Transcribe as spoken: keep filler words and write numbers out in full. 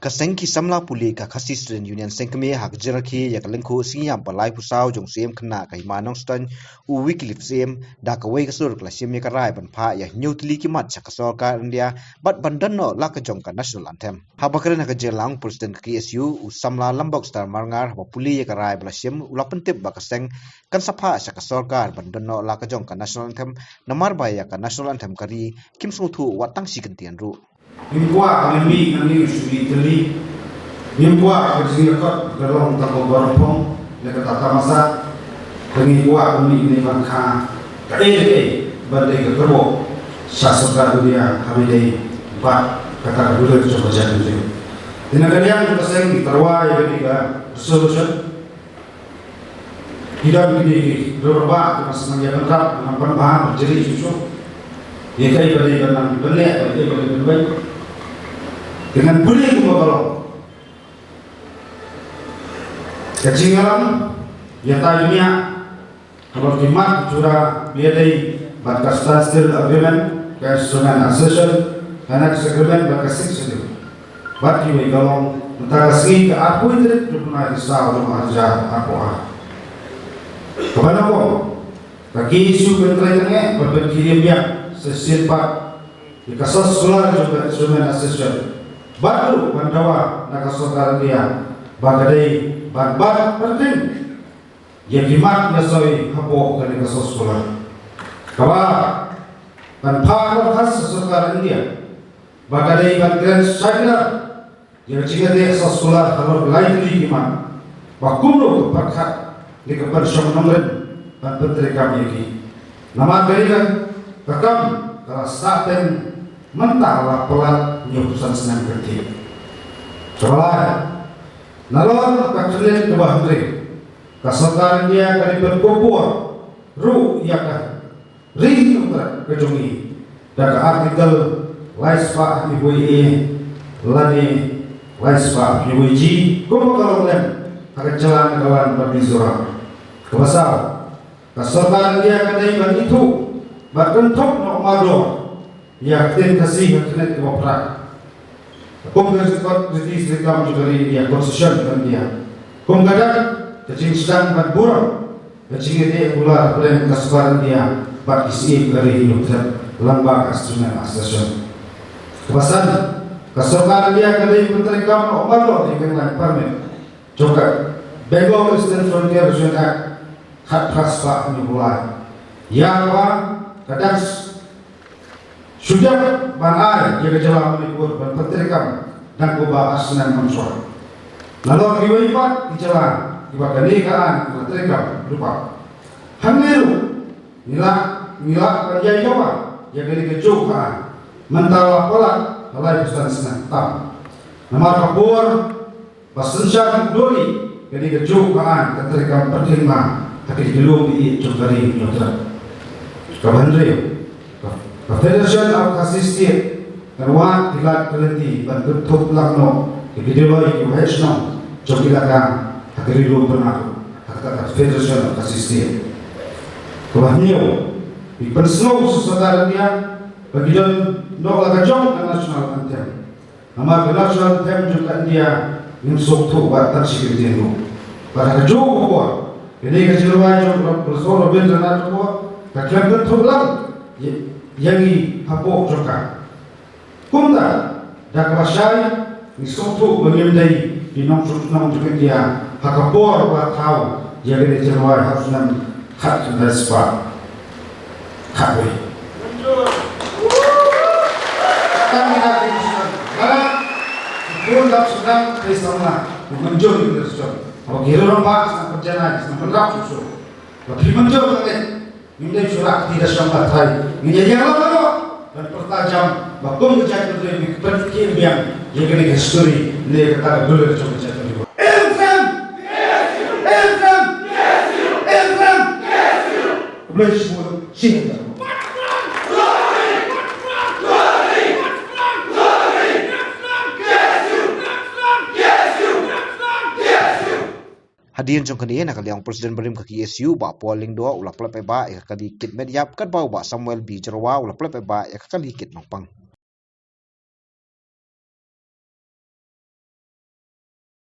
Ka seng ki samla pule ka Khasi Student Union Sengkmie ha ka jingrakhe ïa ka lyngkhuh sngi ïap ba laiphew saw jong u Syiem khynnah ka Hima Nongstoiñ, u Wycliffe Syiem, da kawei ka sur ka la shim ïa ka rai ban phah ïa hynñiew tylli ki mat sha ka sorkar India bad ban don noh la ka jong ka National Anthem. Haba kren ha ka jingïalang u President ka K S U, u samla Lambok Star Marngar, haba pule ïa ka rai ba la shim, u la pyntip ba ka seng kan sa phah sha ka sorkar ban don noh la ka jong ka National Anthem, namar ba ïa ka National Anthem ka ri kim sngewthuh wat tang shi kyntien ruh. Ngim kwah ban mih nangne shu mih tylli. Ngim kwah ka jingïakop ka long tang ka bor phong ne ka tamasa. Te ngim kwah ban mih ne ban kha kaei kaei ban dei ka kyrwoh sha sorkar India ha ba ïadei bad kata ka dulir jong ka jaitbynriew. Te na ka liang ka seng ngi tyrwa ïa kane ka resolution. Ki don kine ki rangbah ki ba sngewbha ban rap, ban pynbha, ban jri shuh shuh ïa kaei ba dei ban nang, ban leh, ban dei ban dei ban wei. Te ngan pule kumba ka long. Ka jingïalam ïa ka dunia, halor ki mat ki jura ba ïadei bad ka Standstill Agreement, ka Instrument Accession, Annex Agreement bad ka Sixth Schedule. Bad kiwei ka long, mynta ka sngi ka arphew tarik jong u bnai saw jong u ar hajar arphew ar. Kaba nyngkong, ka K S U kan trei tyngeh bad ban kyriem biang sa shisien pat ïa ka soskular jong ka Instrument Accession. Bad ruh ban dawa na ka sorkar India ba ka dei ban bat pyrthei ïa ki mat ïa soi hapoh kane ka soskular. Kaba ban phah dkhar sha sorkar India ba ka dei ban kren shai kdar ïa ka jingïadei soskular halor ki lai tylli ki mat, ba kumno ka pyrkhat ne ka pynshong nongrim ban pyntreikam ïa ki. Namar kane ka kam ka la sah teng mynta la palat hynñiewphew san snem ka dei. Kaba lai, nalor ka khyrnit kaba hynriew, ka sorkar India ka dei ban pynkup bor ruh ïa ka Ri Hynñiewtrep ka jong ngi da ka Article lai spah hynñiewphew A lane lai spah hynñiewphew G, kumba ka long lem ha ka jylla Nagaland bad Mizoram. Kaba saw, ka sorkar India ka dei ban ithuh bad kynthup noh mardor ïa ka ktien Khasi ha ka khyrnit kaba phra. Kum ka record treaties treikam jong ka ri India, constitution ka India. Kum ka dak ka jingsdang ban burom ka jingïadei kular hapdeng ka sorkar India bad ki syiem ka Ri Hynñiewtrep lyngba ka Instrument Accession. Kaba san, ka sorkar India ka dei ban treikam noh mardor ïa ka line permit jong ka Bengal Eastern Frontier Region Act khatphra spah hynñiewphew lai. Ïa kaba ka dang shu dep ban ai ïa ka jylla Manipur ban pyntreikam dang kumba ar snem mynshuwa. Nalor kiwei pat ki jylla kiba kane ka aiñ ka la treikam lypa. Hangne ruh ngi lah, ngi lah ban ïai dawa ïa kane kajuh ka aiñ mynta la palat ha laiphew san snem tam. Namar ka por ba synshar ki kudor ïa kane kajuh ka aiñ ka treikam pyrthei ma ha kine ki lum ïeit jong ka Ri Hynñiewtrep. Kaba hynriew, ka, ka Federation of Khasi State kan wad ki lad ki lynti ban kynthup lang noh ïa ki dolloi ki waheh shnong jong ki lakam ha ka Ri Lum Bynrap ha kata ka Federation of Khasi State. Kaba hynñiew, ngi pynsngew sha sorkar India ba ki don noh la ka jong ka National Anthem. Namar ka National Anthem jong ka India ngim sngewthuh wat tang shi kyntien ruh. Bad ha kajuh ka por kane ka jingrwai jong u Professor Rabindranath Tagore ka khlem kynthup lang ïa, ïa ngi hapoh jong ka. Kumta da kaba shai ngi sngewthuh ba ngim dei ki nongshong shnong jong ka India ha ka por ba thaw ïa kane ka jingrwai ha u snem khatkhyndai spah khatwei. Tang ïa ka dei sdang. Lada ki bun dap sdang dei samla, u mynjur ïa ka dei sdang. Haba ki rong ba sdang pynjanai, sdang pynrap shuh shuh. Ba phi mynjur ka dei, ngim dei shu rah kti da shong da trai. Ngin ïa ïeng lang lang ban pyrta jam ba kum ka jaitbynriew ngi pynkhih biang ïa kane ka history ne kata ka dulir jong ka jaitbynriew. Elfram! Elfram! Elfram! Khublei shibun, shi hajar. Hadien jong kane, na ka liang u President barim ka K S U, Bah Paul Lyngdoh, u la pynlait paidbah ïa ka kali kit met ïap, katba u Bah Samuel B Jyrwa u la pynlait paidbah ïa ka kali kit nongpang.